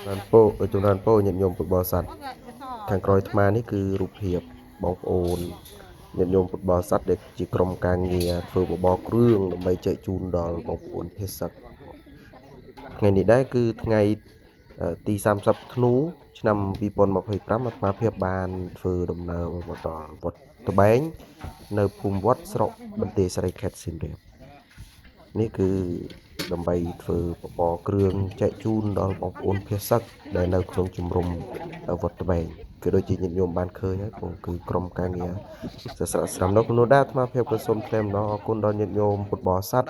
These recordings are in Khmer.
បានពោចម្រើនពោញាតិញោមពុទ្ធបរិស័ទខាងក្រោយអាត្មានេះគឺរូបភាពបងប្អូនញាតិញោមពុទ្ធបរិស័ទដែលជាក្រុមការងារធ្វើបបរគ្រឿងដើម្បីចែកជូនដល់បងប្អូនភេសសឹកថ្ងៃនេះដែរគឺថ្ងៃទី30ធ្នូឆ្នាំ2025អាត្មាភាពបានធ្វើដំណើរមកដល់វត្តត្បែងនៅភូមិវត្តស្រុកបន្ទាយស្រីខេត្តសៀមរាបនេះគឺដើម្បីធ្វើបបរគ្រឿងចែកជូនដល់បងប្អូនភាសឹកដែលនៅក្នុងជំរំវត្តត្បែងគឺដូចជាញាតិញោមបានឃើញហើយពងគឺក្រុមការងារសស្រាក់ស្រាំនៅក្នុងនោះដែរអាត្មាភាពក៏សូមថ្លែងអំណរអគុណដល់ញាតិញោមពុទ្ធបរិស័ទ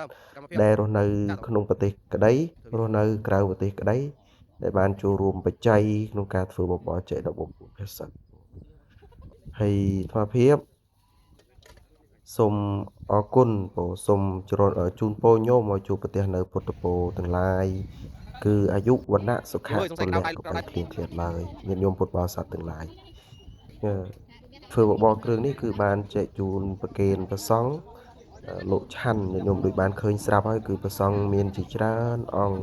ដែលរស់នៅក្នុងប្រទេសក្តីរស់នៅក្រៅប្រទេសក្តីដែលបានចូលរួមបច្ច័យក្នុងការធ្វើបបរចែកដល់បងប្អូនភាសឹកហើយអាត្មាភាពសូមអរគុណពរសូមជ្រជូនពរញោមឲ្យជួបប្រទះនៅពុទ្ធពរទាំងឡាយគឺអាយុវណ្ណៈសុខៈពលៈកុំបីឃ្លៀងឃ្លាតឡើយញាតិញោមពុទ្ធបរិស័ទទាំងឡាយអឺធ្វើបបរគ្រឿងនេះគឺបានចែកជូនប្រគេនព្រះសង្ឃលោកឆាន់ញាតិញោមដូចបានឃើញស្រាប់ហើយគឺព្រះសង្ឃមានជាច្រើនអង្គ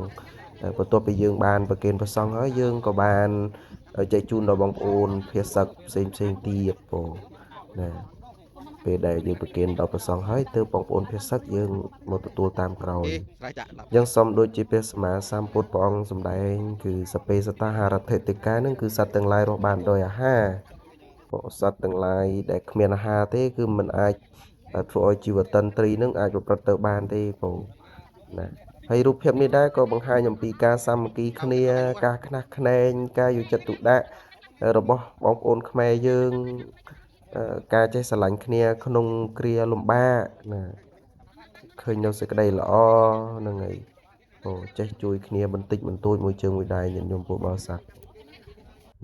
បន្ទាប់ពីយើងបានប្រគេនព្រះសង្ឃហើយយើងក៏បានចែកជូនដល់បងប្អូនភាសឹកផ្សេងផ្សេងទៀតពរណាពេលដែលយើងប្រគេនដល់ព្រះសង្ឃហើយទើបបងប្អូនភាសឹកយើងមកទទួលតាមក្រោយយើងសូមដូចជាព្រះសម្មាសម្ពុទ្ធព្រះអង្គសម្ដែងគឺសពេសតាហារថិតិកានឹងគឺសត្វទាំងឡាយរស់បានដោយអាហារពួកសត្វទាំងឡាយដែលគ្មានអាហារទេគឺมันអាចធ្វើឲ្យជីវតន្ត្រីនឹងអាចប្រព្រឹត្តទៅបានទេបងណាហើយរូបភាពនេះដែរក៏បង្ហាញអំពីការសាមគ្គីគ្នាការខ្នះខ្នែងការយកចិត្តទុកដាក់របស់បងប្អូនខ្មែរយើងការចេះស្រឡាញ់គ្នាក្នុងគ្រាលំបាកណាឃើញនៅសេចក្តីល្អហ្នឹងហើយអូចេះជួយគ្នាបន្តិចបន្តួចមួយជើងមួយដៃញាតិញោមពុទ្ធបរិស័ទ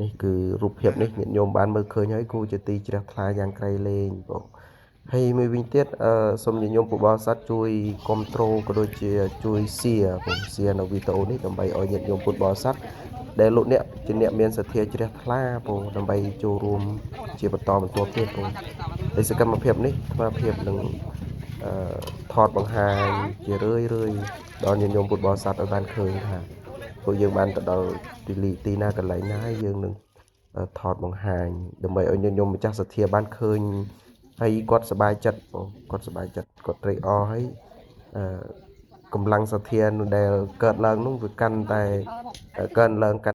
នេះគឺរូបភាពនេះញាតិញោមបានមើលឃើញហើយគួរជាទីជ្រះថ្លាយ៉ាងក្រៃលែងបងហើយមួយវិញទៀតអឺសូមញាតិញោមពុទ្ធបរិស័ទជួយគ្រប់គ្រងក៏ដូចជាជួយ share បង share នៅវីដេអូនេះដើម្បីឲ្យញាតិញោមពុទ្ធបរិស័ទដែលលោកអ្នកជាអ្នកមានសទ្ធាជ្រះថ្លាបងដើម្បីចូលរួមជាបន្តបន្ទាប់ទៀតបងហើយសកម្មភាពនេះអាត្មាភាពនឹងអឺថតបង្ហាញជារឿយរឿយដល់ញាតិញោមពុទ្ធបរិស័ទឲ្យបានឃើញថាពួកយើងបានទៅដល់ទីលីទីណាកន្លែងណាហើយយើងនឹងថតបង្ហាញដើម្បីឲ្យញាតិញោមម្ចាស់សទ្ធាបានឃើញហើយគាត់សប្បាយចិត្តបងគាត់សប្បាយចិត្តគាត់ត្រេកអរហើយអឺកម្លាំងសទ្ធានោះដែលកើតឡើងនោះវាកាន់តែកើនឡើងកាន់